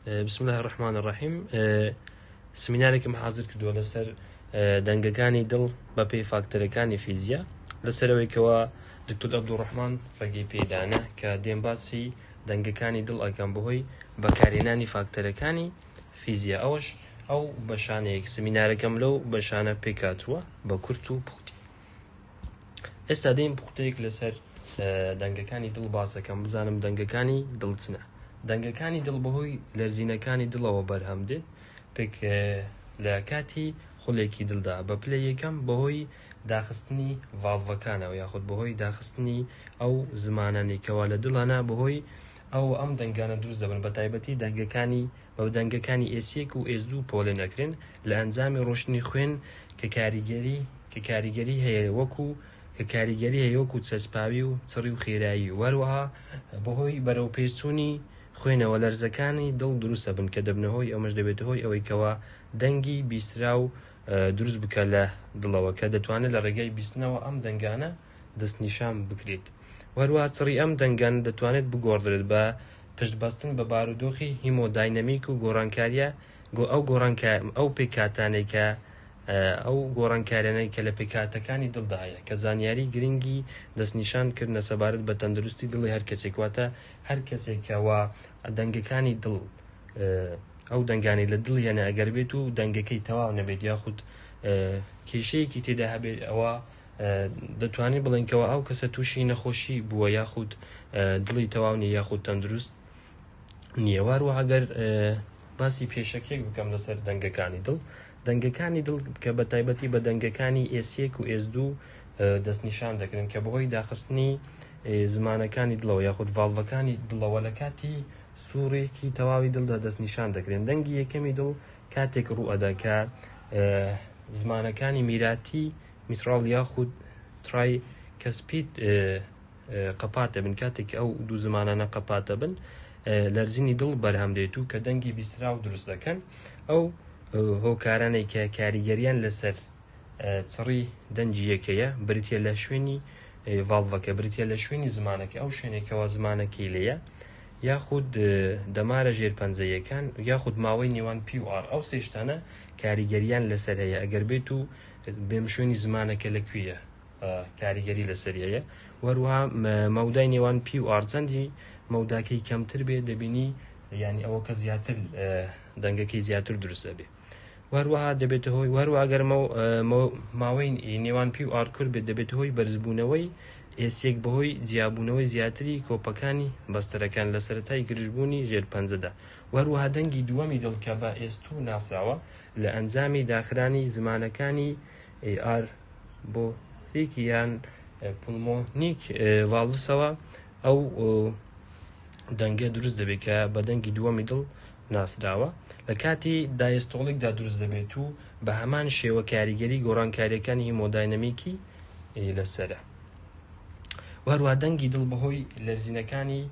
بسم الله الرحمن الرحیم سمینارێکم حاضر کردووە لەسەر دەنگەکانی دڵ بە پێی فاکتەرەکانی فیزیا لەسەرەوەی کەوا دکتۆر عەبدولڕەحمان ڕێگەی پێدانە کە دێم باسی دەنگەکانی دڵ ئەکەم بەهۆی بەکارهێنانی فاکتەرەکانی فیزیا ئەوەش ئەو بەشانەیەک سمینارەکەم لەو بەشانە پێکاتووە بە کورت و پوختی. ئێستا دێین پوختەیەک لەسەر دەنگەکانی دڵ باسەکەم بزانم دەنگەکانی دڵ چنە. دەنگەکانی دڵ بەهۆی لەرزینەکانی دڵەوە بەرهەم دێت پێک لە کاتی خولێکی دڵدا بە پلەی یەکەم بەهۆی داخستنی ڤاڵڤەکانەوە یاخود بەهۆی داخستنی ئەو زمانانەی کەوا لە دڵ هەنا بەهۆی ئەو ئەم دەنگانە دروست دەبن بە تایبەتی دەنگەکانی بە دەنگەکانی S یەک و S دوو پۆلێن ئەکرێن لە ئەنجامی ڕۆشتنی خوێن کە کاریگەری کە کاریگەری هەیە وەکو کە کاریگەری هەیە وەکو چەسپاوی و چڕی و خێرایی و هەروەها بەهۆی بەرەوپێشچوونی خوێنەوە لەرزەکانی دڵ دروست دەبن کە دەبنە هۆی ئەمەش دەبێتە هۆی ئەوەی کەوا دەنگی بیستراو دروست بکە لە دڵەوە کە دەتوانێت لە ڕێگای بیستنەوە ئەم دەنگانە دەستنیشان بکرێت و هەروەها چڕی ئەم دەنگانە دەتوانێت بگۆڕدرێت بە پشتبەستن بە بارودۆخی هیمۆداینەمیک و گۆڕانکارییە ئەو گۆڕانکا ئەو پێکهاتانەی کە ئەو گۆڕانکاریانەی کە لە پێکهاتەکانی دڵدا هەیە کە زانیاری گرنگی دەستنیشان کردنە سەبارەت بە تەندروستی دڵی هەر کەسێک واتە هەر کەسێک کە وا دەنگەکانی دڵ ئەو دەنگانەی لە دڵی هەنە ئەگەر بێت و دەنگەکەی تەواو نەبێت یاخود کێشەیەکی تێدا هەبێت ئەوە دەتوانین بڵێن کەوا ئەو کەسە تووشی نەخۆشی بووە یاخود دڵی تەواو نیە یاخود تەندروست نییە واروە ئەگەر باسی پێشەکێک بکەم لەسەر دەنگەکانی دڵ دەنگەکانی دڵ کە بە تایبەتی بە دەنگەکانی S یەک و S دوو دەستنیشان دەکرن کە بەهۆی داخستنی زمانەکانی دڵەوە یاخود ڤاڵڤەکانی دڵەوە لە کاتی سوڕێکی تەواوی دڵدا دەستنیشان دەکرێن دەنگی یەکەمی دڵ کاتێک ڕوئەدا کە زمانەکانی میراتی mitral یاخود tricuspid قەپات دەبن، کاتێک ئەو دوو زمانانە قەپات دەبن لەرزینی دڵ بەرهەم دێت و کە دەنگی بیستراو دروست دەکەن. ئەو هۆکارانەی کە کاریگەریان لەسەر چڕی دەنگی یەکەیە بریتیە لە شوێنی ڤاڵڤەکە، بریتیە لە شوێنی زمانەکە، ئەو شوێنێکەوە زمانەکەی لێیە، یاخود دەمارە ژێرپەنجەیەکان، یاخود ماوەی نێوان P و R. ئەو سێ شتانە کاریگەریان لەسەر هەیە ئەگەر بێت و بێم شوێنی زمانەکە لە کوێیە کاریگەری لەسەری هەیە وەروها مەودای نێوان P و R چەندی مەوداکەی کەمتر بێ دەبینی ینی ئەوە کە زیاتر دەنگەکەی زیاتر دروست دەبێ وەروەها دەبێتە هۆی وەروە ئەگەر ماوەی نێوان P و R کورت بێت دەبێتە هۆی بەرزبوونەوەی S یەک بەهۆی جیابوونەوەی زیاتری کۆپەکانی بەستەرەکان لە سەرەتای گرژبوونی ژێرپەنجەدا وەروەها دەنگی دووەمی دڵ کە بە S two ناسراوە لە ئەنجامی داخرانی زمانەکانی aortic یان pulmonic valves ەوە ئەو دەنگە دروست دەبێت کە بە دەنگی دووەمی دڵ ناسراوە لە کاتی diastolic دا دروست دەبێت و بە هەمان شێوە کاریگەری گۆڕانکاریەکانی هیمۆداینەمیکی لەسەرە و هەروە دەنگی دڵ بەهۆی لەرزینەکانی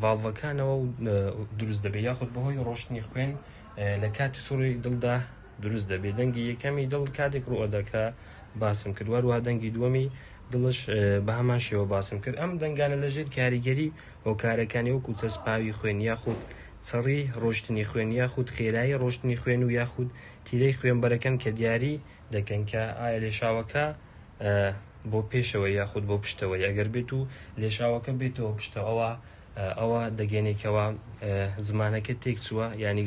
ڤاڵڤەکانەوە دروست دەبێت یاخود بەهۆی ڕۆشتنی خوێن لە کاتی سوڕی دڵدا دروست دەبێت دەنگی یەکەمی دڵ کاتێک ڕوئەدا کە باسم کرد وەروها دەنگی دووەمی دڵش بە هەمان شێوە باسم کرد ئەم دەنگانە لەژێر کاریگەری هۆکارەکانی وەکو چەسپاوی خوێن یاخود چڕی ڕۆشتنی خوێن یاخود خێرایی ڕۆشتنی خوێن و یاخود تیرەی خوێنبەرەکان کە دیاری دەکەن کە ئایا لێشاوەکە بۆ پێشەوە یاخود بۆ پشتەوەی ئەگەر بێت و لێشاوەکە بێتەوە پشتەوە ئەوە دەگەێنێکەوە زمانەکە تێکچووە ینی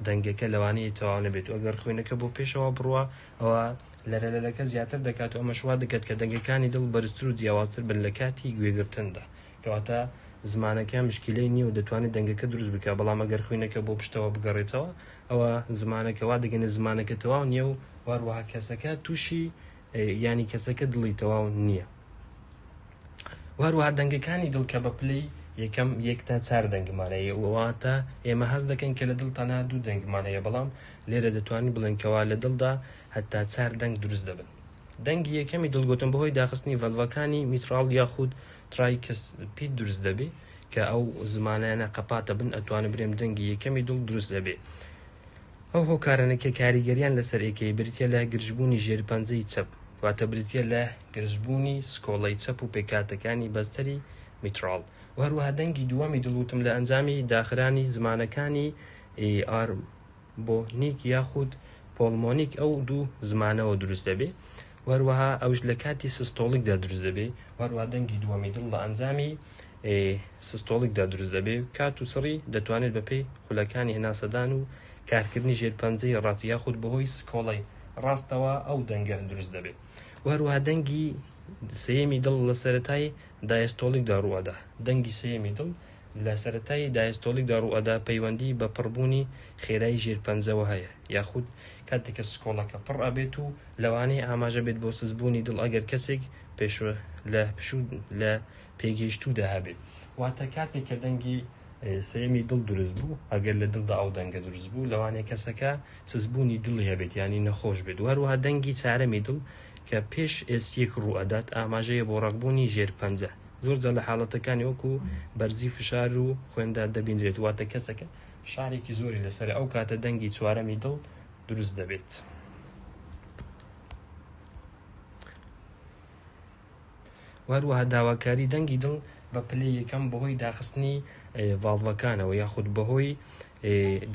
دەنگەکە لەوانەیە تەواو نەبێت و ئەگەر خوێنەکە بۆ پێشەوە بڕوە ئەوە لەرەلەرەکە زیاتر دەکات و ئەمەش وا دەکات کە دەنگەکانی دڵ بەرزتر و جیاوازتر بن لە کاتی گوێگرتندا کەواتە زمانەکە مشکیلەی نییە و دەتوانێت دەنگەکە دروست بکات بەڵام ئەگەر خوێنەکە بۆ پشتەوە بگەڕێتەوە ئەوە زمانەکە وا دەگەنێت زمانەکە تەواو نییە و هەروەها کەسەکە تووشی ینی کەسەکە دڵی تەواو نییە. و هەروەها دەنگەکانی دڵ کە بە پلەی یەکەم یەک تا چار دەنگمان هەیە واتە ئێمە هەست دەکەین کە لە دڵ تەنها دوو دەنگمان هەیە بەڵام لێرە دەتوانین بڵێن کەوا لە دڵدا هەتا چار دەنگ دروست دەبن دەنگی یەکەمی دڵ گوتم بەهۆی داخستنی ڤەلڤەکانی mitral یاخود tricuspid دروست دەبێ کە ئەو زمانیانە قەپاتە بن ئەتوانم برێم دەنگی یەکەمی دڵ دروست دەبێ ئەو هۆکارانە کە کاریگەریان لەسەر ئێکەی بریتیە لە گرژبوونی ژێرپەنجەی چەپ، واتە بریتیە لە گرژبوونی سکۆڵەی چەپ و پێکهاتەکانی بەستەری mitral. و هەروەها دەنگی دووەمی دڵ وتم لە ئەنجامی داخرانی زمانەکانی ئاربۆنیک یاخود پۆڵمۆنیک ئەو دوو زمانەوە دروست دەبێ و هەروەها ئەوش لە کاتی systolic دا دروست دەبێ و هەروەها دەنگی دووەمی دڵ لە ئەنجامی systolic دا دروست دەبێ کات و چڕی دەتوانێت بەپێی خولەکانی هەناسەدان و کارکردنی ژێرپەنجەی ڕاست یاخود بەهۆی سکۆڵەی ڕاستەوە ئەو دەنگە دروست دەبێت و هەروەها دەنگی سێیەمی دڵ لە سەرەتای diastolic دا ڕووئەدا. دەنگی سێیەمی دڵ لە سەرەتای diastolic دا ڕووئەدا پەیوەندی بە پڕبوونی خێرای ژێرپەنجەوە هەیە یاخود کاتێک کە سکۆڵەکە پڕ ئەبێت و لەوانەیە ئاماژە بێت بۆ سستبوونی دڵ ئەگەر کەسێک پێش لە پشوو لە پێگەیشتوودا هەبێت. واتە کاتێک کە دەنگی سێیەمی دڵ دروست بوو ئەگەر لە دڵدا ئەو دەنگە دروست بوو لەوانەیە کەسەکە سستبوونی دڵی هەبێت یانی نەخۆش بێت و هەروەها دەنگی چارەمی دڵ کە پێش S1 ڕووئەدات ئاماژەیە بۆ ڕەقبوونی ژێرپەنجە، زۆرجار لە حاڵەتەکانی وەکو بەرزی فشار و خوێندا دەبینرێت، واتە کەسەکە فشارێکی زۆری لەسەرە ئەو کاتە دەنگی چوارەمی دڵ دروست دەبێت. و هەروەها داواکاری دەنگی دڵ بە پلەی یەکەم بەهۆی داخستنی ڤاڵڤەکانەوە یاخود بەهۆی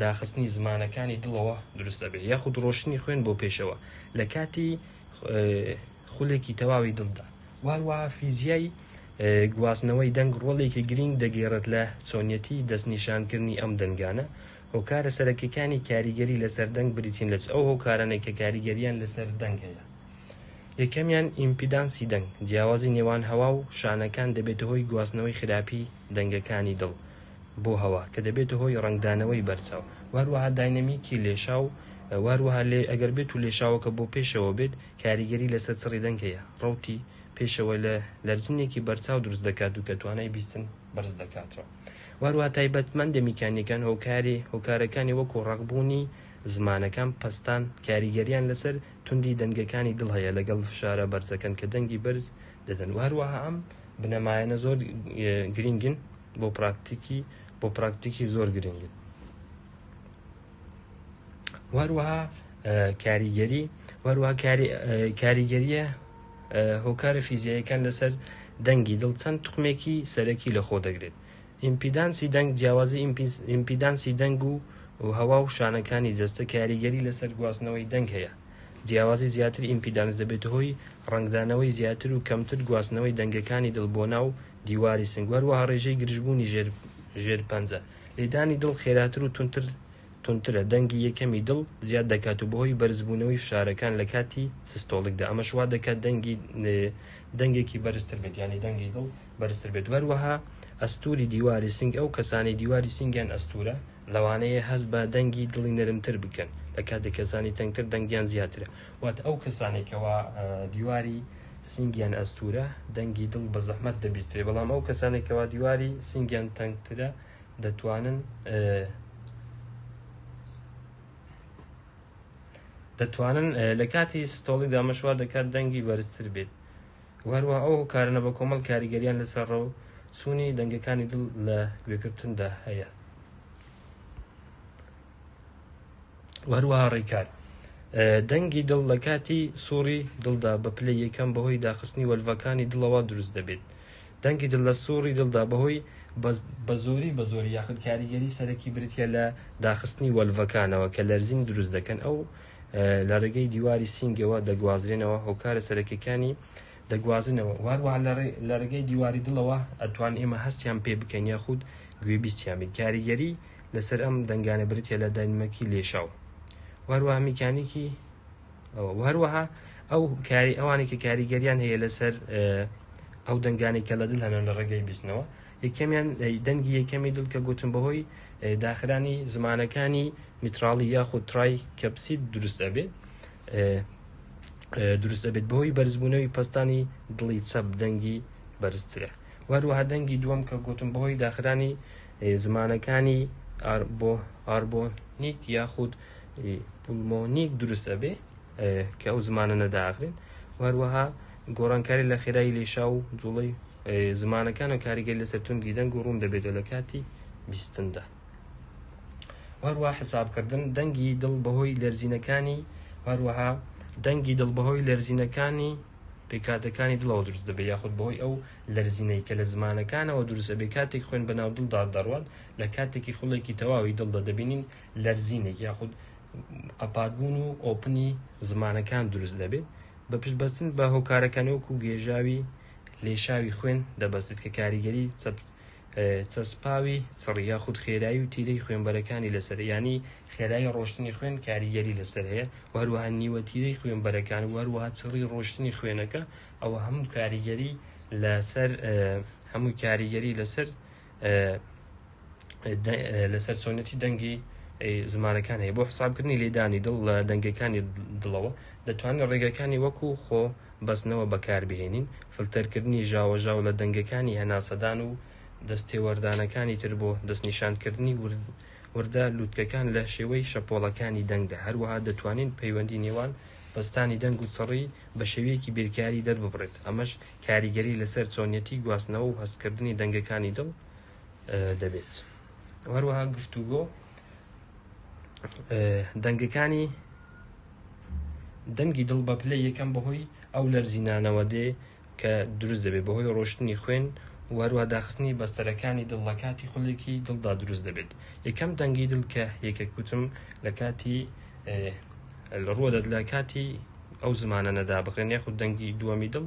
داخستنی زمانەکانی دڵەوە دروست دەبێت یاخود ڕۆشتنی خوێن بۆ پێشەوە لە کاتی خولێکی تەواوی دڵدا و هەروەها فیزیای گواستنەوەی دەنگ ڕۆڵێکی گرنگ دەگێڕێت لە چۆنیەتی دەستنیشانکردنی ئەم دەنگانە هۆکارە سەرەکیەکانی کاریگەری لەسەر دەنگ بریتین لە ئەو هۆکارانەی کە کاریگەریان لەسەر دەنگ هەیە یەکەمیان ئیمپیدانسی دەنگ، جیاوازی نێوان هەوا و شانەکان دەبێتە هۆی گواستنەوەی خراپی دەنگەکانی دڵ بۆ هەوا کە دەبێتە هۆی ڕەنگدانەوەی بەرچاو و هەروەها داینەمیکی لێشاو و هەروەها لێ ئەگەر بێت و لێشاوەکە بۆ پێشەوە بێت کاریگەری لەسەر چڕی دەنگ هەیە ڕەوتی پێشەوە لە لەرزینێکی بەرچاو دروست دەکات و کە توانای بیستن بەرز دەکاتەوە و هەروەها تایبەتمەندە میکانیەکان هۆکاری هۆکارەکانی وەکو ڕەقبوونی زمانەکان پەستان کاریگەریان لەسەر توندی دەنگەکانی دڵ هەیە لەگەڵ فشارە بەرزەکەن کە دەنگی بەرز دەدەن و هەروەها ئەم بنەمایانە زۆر گرنگن بۆ پراکتیکی بۆ پراکتیکی زۆر گرنگن و هەروەها کاریگەری وەروە کاریگەریە هۆکارە فیزیایەکان لەسەر دەنگی دڵ چەند تخمێکی سەرەکی لەخۆ دەگرێت ئیمپیدانسی دەنگ، جیاوازی ئیمپیدانسی دەنگ و هەوا و شانەکانی جەستە کاریگەری لەسەر گواستنەوەی دەنگ هەیە. جیاوازی زیاتر ئیمپیدانس دەبێتە هۆی ڕەنگدانەوەی زیاتر و کەمتر گواستنەوەی دەنگەکانی دڵ بۆ ناو دیواری سنگ و هەروەها ڕێژەی گرژبوونی ژێرپەنجە. لێدانی دڵ خێراتر و توندتر توندترە، دەنگی یەکەمی دڵ زیاد دەکات و بەهۆی بەرزبوونەوەی فشارەکان لە کاتی systolic دا ئەمەش وا دەکات دەنگی دەنگێکی بەرزتر بێت یانی دەنگی دڵ بەرزتر بێت و هەروەها ئەستوری دیواری سنگ ئەو کەسانەی دیواری سنگیان ئەستورە لەوانەیە هەست بە دەنگی دڵی نەرمتر بکەن لە کاتێک کەسانی تەنگتر دەنگیان زیاترە واتە ئەو کەسانەی کەوا دیواری سنگیان ئەستورە دەنگی دڵ بە زەحمەت دەبیسترێ بەڵام ئەو کەسانەی کەوا دیواری سنگیان تەنگترە دەتوانن دەتوانن لە کاتی systolic دا ئەمەش وا دەکات دەنگی بەرزتر بێت و هەروەها ئەو هۆکارانە بە کۆمەڵ کاریگەریان لەسەر ڕەوچوونی دەنگەکانی دڵ لە گوێگرتندا هەیە و هەروەها ڕێکار دەنگی دڵ لە کاتی سوڕی دڵدا بە پلەی یەکەم بەهۆی داخستنی وەلڤەکانی دڵەوە دروست دەبێت دەنگی دڵ لە سوڕی دڵدا بەهۆی بەزۆری بەزۆری یاخود کاریگەری سەرەکی بریتیە لە داخستنی وەلڤەکانەوە کە لەرزین دروست دەکەن ئەو لە ڕێگەی دیواری سینگەوە دەگوازرێنەوە هۆکارە سەرەکیەکانی دەگوازنەوە و هەروەها لە ڕێگەی دیواری دڵەوە ئەتوان ئێمە هەستیان پێ بکەین یاخود گوێبیستیان بین کاریگەری لەسەر ئەم دەنگانە بریتیە لە داینمەکی لێشاو و هەروەها میکانیکی ئەوە و هەروەها ئەو کاری ئەوانەی کە کاریگەریان هەیە لەسەر ئەو دەنگانەی کە لە دڵ هەنە لە ڕێگەی بیستنەوە یەکەمیان دەنگی یەکەمی دڵ کە گوتم بەهۆی داخرانی زمانەکانی میتراڵی یاخود tricuspid دروست ئەبێت دروست ئەبێت بەهۆی بەرزبوونەوەی پەستانی دڵی چەپ دەنگی بەرزترە و هەروەها دەنگی دووەم کە گوتم بەهۆی داخرانی زمانەکانی ئاربۆ ئاربۆنیک یاخود pulmonic دروست ئەبێ کە ئەو زمانە نەداخرێن و هەروەها گۆڕانکاری لە خێرایی لێشا و جوڵەی زمانەکان و کاریگەری لەسەر توندی دەنگ و ڕوون دەبێتەوە لە کاتی بیستندا هەروەها حسابکردن دەنگی دڵ بەهۆی لەرزینەکانی هەروەها دەنگی دڵ بەهۆی لەرزینەکانی. پێکهاتەکانی دڵەوە دروست دەبێت یاخود بەهۆی ئەو لەرزینەی کە لە زمانەکانەوە دروست ئەبێت کاتێک خوێن بەناو دڵدا دەڕوات لە کاتێکی خوڵێکی تەواوی دڵدا دەبینین لەرزینێک یاخود قەپاتبوون و ئۆپنی زمانەکان دروست دەبێت بە پشتبەستن بە هۆکارەکانی وەکو گێژاوی لێشاوی خوێن دەبەستێت کە کاریگەری چەسپاوی چڕی یاخود خێرایی و تیرەی خوێنبەرەکانی لەسەر یانی خێرایی ڕۆشتنی خوێن کاریگەری لەسەر هەیە و هەروەها نیوە تیرەی خوێنبەرەکان و هەروەها چڕی ڕۆشتنی خوێنەکە ئەوە هەموو کاریگەری لەسەر هەموو کاریگەری لەسەر لەسەر چۆنیەتی دەنگی زمانەکان هەیە بۆ حسابکردنی لێدانی دڵ لە دەنگەکانی دڵەوە دەتوانین ڕێگەکانی وەکو خۆ بەستنەوە بەکاربهێنین، فلتەرکردنی ژاوەژاو لە دەنگەکانی هەناسەدان و دەستێوەردانەکانی تر بۆ دەستنیشانکردنی وردە لوتکەکان لە شێوەی شەپۆڵەکانی دەنگدا، هەروەها دەتوانین پەیوەندی نێوان پەستانی دەنگ و چڕی بە شێوەیەکی بیرکاری دەرببڕێت، ئەمەش کاریگەری لەسەر چۆنیەتی گواستنەوە و هەستکردنی دەنگەکانی دڵ دەبێت. هەروەها گفتوگۆ دەنگەکانی دەنگی دڵ بە پلەی یەکەم بەهۆی ئەو لەرزینانەوە دێ کە دروست دەبێت بەهۆی ڕۆشتنی خوێن و هەروە داخستنی بەستەرەکانی دڵ لە کاتی خولێکی دڵدا دروست دەبێت. یەکەم دەنگی دڵ کە یەکە کوتم لە کاتی ڕوەدەت لە کاتی ئەو زمانە نەدابخرێن یاخود دەنگی دووەمی دڵ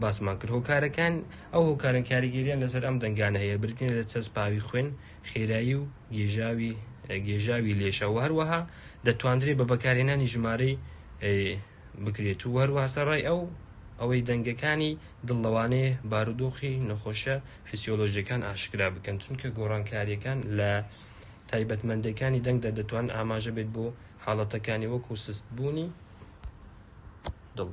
باسمان کرد. هۆکارەکان ئەو هۆکارن کاریگەریان لەسەر ئەم دەنگانە هەیە بریتین لە چەسپاوی خوێن، خێرایی و گێژاوی گێژاوی لێشە و هەروەها دەتواندرێت بە بەکارهێنانی ژمارەی بکرێت و هەروەها سەرڕای ئەو ئەوەی دەنگەکانی دڵ لەوانەیە بارودۆخی نەخۆشە فیسیۆلۆژیەکان ئاشکرا بکەن چونکە گۆڕانکاریەکان لە تایبەتمەندەکانی دەنگدا دەتوان ئاماژە بێت بۆ حاڵەتەکانی وەکو سستبوونی دڵ.